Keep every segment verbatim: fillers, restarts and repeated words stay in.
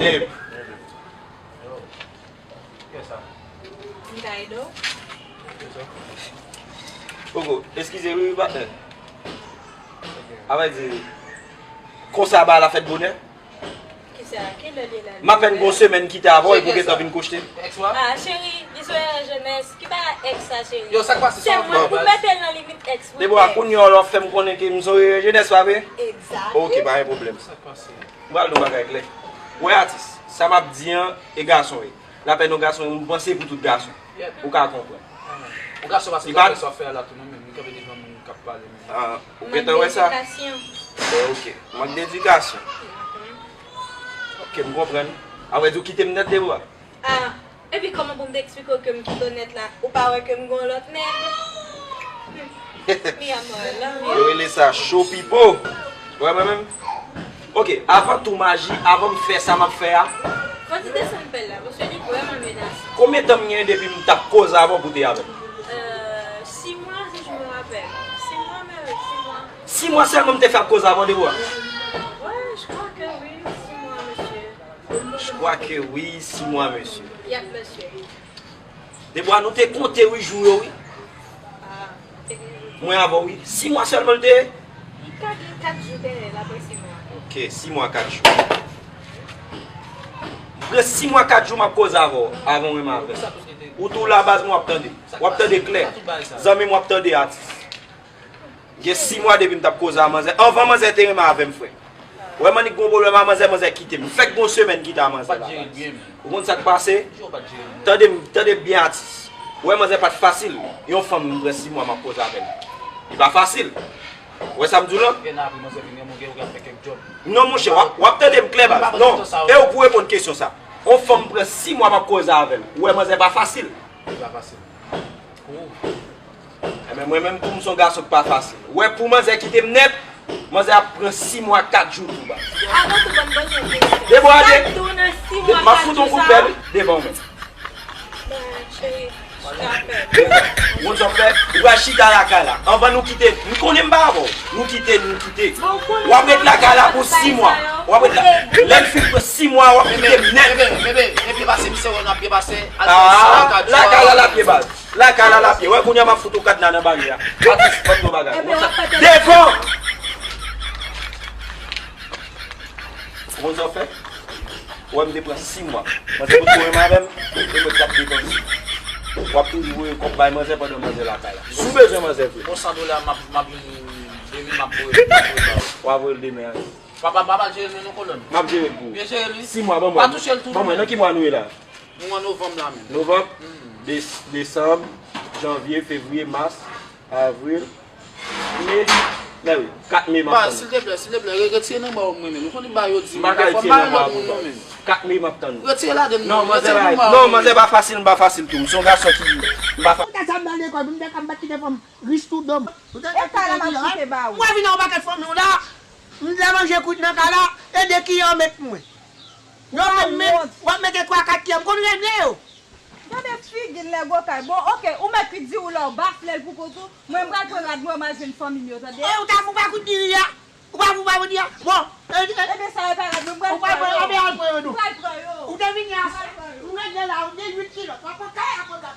Dep. Yo. Kiyès sa? M ka ede w? Kiyès sa? Poko, eskize wi, patnè. Ok. A vrè di, konsa bagay la fèt bonè. Kisa? Kilè l ye la? M apèn gon semèn kite avè w, epi w gentan vin kochte. Ex ou a? Ah, cheri, li sou erè jenès. Ki bagay ex sa, cheri? Yo, sa k pase sa? Se mwen pou mete l nan limit ex pou Debora, kounye a w ap fè m konnen ke m sou erè jenès, pa vre? Exactly. Ok, pa gen pwoblèm. Sa k pase? M pral di w bagay klè. Ou wè atis, sa m ap di an, e gason ye. Lapèn yon gason, m panse pou tout gason. Ou ka konprann. Yon gason pa se travay sa w fè a la tou non, menm li kanpe devan moun k ap pale menm. Ah, ou gentan wè sa? Mank d'edikasyon. Bon, ok. Mank d'edikasyon. Ok, m konprann. A vrè di, ou kite m nèt, Debora? Ah, epi kòman pou m te eksplike w ke m kite w nèt la? Ou pa wè ke m gon lòt nèg? Mi amor, love you. Yo rele sa show people. Ou wè mwen menm? Ok, avan tou maji, avan m fè sa m ap fè a. Fò w ti desann pèl la, paske li vrèman menase. Konbyen tan m gen depi m t ap koze avè w pou w te avè m? Euh, sis mwa, si je me rappelle. Sis mwa, mè wi, sis mwa. Sis mwa sèlman m te fè ap koze avè w, Debora? Ouais, je crois que oui, six mois, monsieur. Je crois que oui, six mois, monsieur. Yep, monsieur. Debora, nou te konte wi jou yo wi. Ah, te gen jou. Mwen avè w wi. Sis mwa sèlman l te ye? Li ka gen kat jou dèyè l apre sis mwa. Ok, sis mwa, kat jou. M pran sis mwa, kat jou m ap koze avè w, avan w renmen avè m. Ou tou la baz mwen w ap tande. W ap tande klè. Zanmi m w ap tande atis. Gen sis mwa depi m t ap koze a manzè. Anvan manzè te renmen avè m, frè. Ou wè m annik gon pwoblèm a manzè, manzè kite m. M fèk gon semèn kite a manzè la. Ou konn sa k pase? Tande m, tande m byen atis. Ou wè manzè pa t fasil. Yon fanm m pran sis mwa m ap koze avè l. Li pa fasil. Ou wè sa m di w lan? Non, monchè, w ap, w ap tande m klè baz. Non, e ou pou reponn kesyon sa. Yon fanm m pran sis mwa m ap koze avè l. Ou wè manzè pa fasil. Li pa fasil. Enben, mwen menm tou, m se yon gason ki pa fasil. Ou wè, pou manzè kite m nèt, manzè ap pran sis mwa, kat jou tou baz. Avan tou, ban m poze yon kesyon. Debora, de, m ap fout yon kout pèl devan w menm. Bon, cheri, chita pèl. Ou konn sa w fè? Ou pral chita lakay la. Anvan nou kite, m konnen m pa avè w. Nou kite, nou kite. W ap ret lakay la pou sis mwa. W ap ret la. Lè l fin pran sis mwa, w ap kite m nèt. Bebe, bebe, bebe, byen pase, misye wè n ap byen pase. Al fè sis mwa, kat jou. Lakay la l ap ye baz. Lakay la l ap ye. Wè, kounye a m ap fout ou kat nan, nan baryè a. Atis, ban m di w bagay. Devan! Ou konn sa w fè? Ou wè m te pran sis mwa. Manzè potko renmen avè m, e mwen k ap depanse. W ap toujou voye kòb bay manzè pandan manzè lakay la. Si w bezwen manzè vre. Bon, san dola, m ap, m ap, demen, m ap voye, m ap voye ba ou. W a voye l demen an. Papa, papa, jere nou, nou kolòn. M ap jere l pou ou. Byen jere l, wi. Sis mwa, ban mwen. Pa touche l tou, non. Ban mwen, nan ki mwa nou ye la? Nou an novanm la menm. Novanm, des-, desanm, janvye, fevriye, mas, avril, me, me wi, kat me m ap tann. Silteplè, silteplè, re-, retire nan bwa w mwen menm. Ou konnen ba yo di, m pa ka retire nan bwa pou ou. Kat me m ap tann. Retire ladan l. Non, manzè pa, non, manzè pa fasil, m pa fasil tou. M se yon gason ki, m pa fa- Ou ta sa m nan lekòl, pou m te ka m pa t kite fanm rich tou dom. E kay la m ap kite ba ou. Mwen vin nan yon pakèt fanmi w la, m te manje kwit nan kay la, e de kiyè w met pou mwen. Yo menm, menm, w ap mete twa kat kiyè, m konn regle yo. Gade figi l, nèg okay. Bon, ok, ou mèt kwit diri w la, w bafle l pou kont ou. Mwen, m pral pran rad mwen, m al jwenn fanmi m yo, tande? E, ou ta, ou pa kwit diri a? Ou pa, ou pa kwit diri a? Bon, e, e, ebyen, sa yo pa rad mwen, m pral pran yo. Ou pral pran yo, non? M pral pran yo. Ou te vini a, m regle la, ou gen uit kilo. W ap pran kay, w ap pran kat.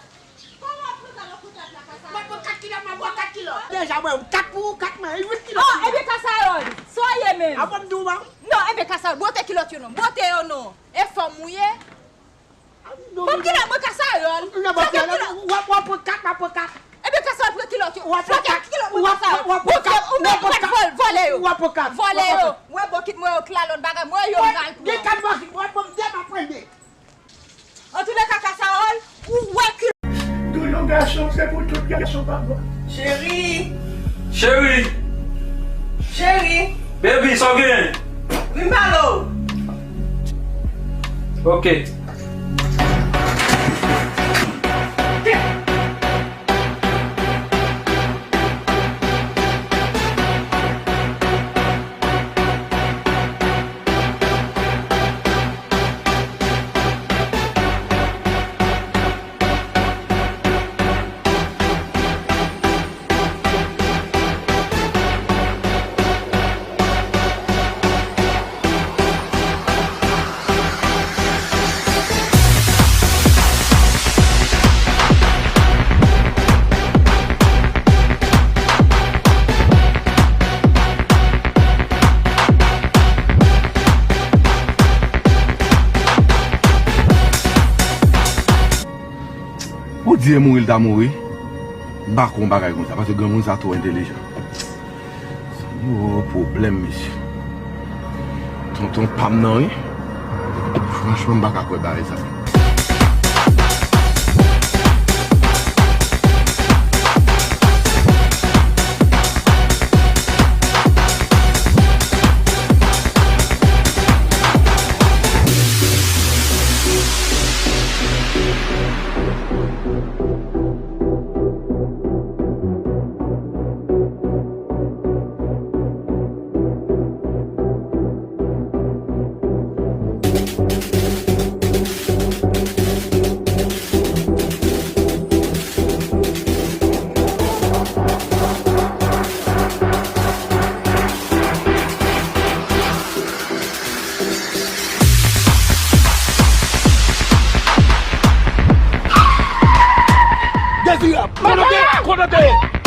Kòman w ap pran sa nan kontak la, Kasayòl? Mwen pran kat kilo, mwen pran kat kilo. Deja, mwen, kat pou ou, kat mwen, uit kilo. Oh, ebyen, Kasayòl, sa w ye menm? A bon, m di w, non? Non, ebyen, Kasayòl, bwote kilòt yo non, bwote yo non. E fanm ou ye? Fanm kilòt mwen, Kasayòl. Fòk kilòt. W ap, w ap pran kat, m ap pran kat. Ebyen, Kasayòl, pran kilòt yo. W ap pran kat. Kilòt mwen, Kasayòl. W ap pran kat. Ou menm, ou mèt vòl, vòlè yo. W ap pran kat. Vòlè yo. Mwen, bon, kit mwen yo, k la lòt bagay, mwen yo, m pral pran. Gen kat mwen, mwen, mwen, m ap pran de. Antouleka, Kasayòl, ou wè ki. Doulou gason, se pou tout gason pa bon. Cheri. Cheri. Cheri. Baby, sa w gen? Vin pale w. Ok. Di e mouri l ta mouri. M pa kwè yon bagay konsa, paske granmoun sa twò entelijan. Yo, pwoblèm, mesye. Tonton pa m nan, wi. Franchman, m pa ka kwè bagay sa. Dezirab! Kote w te ye? Kote w te ye?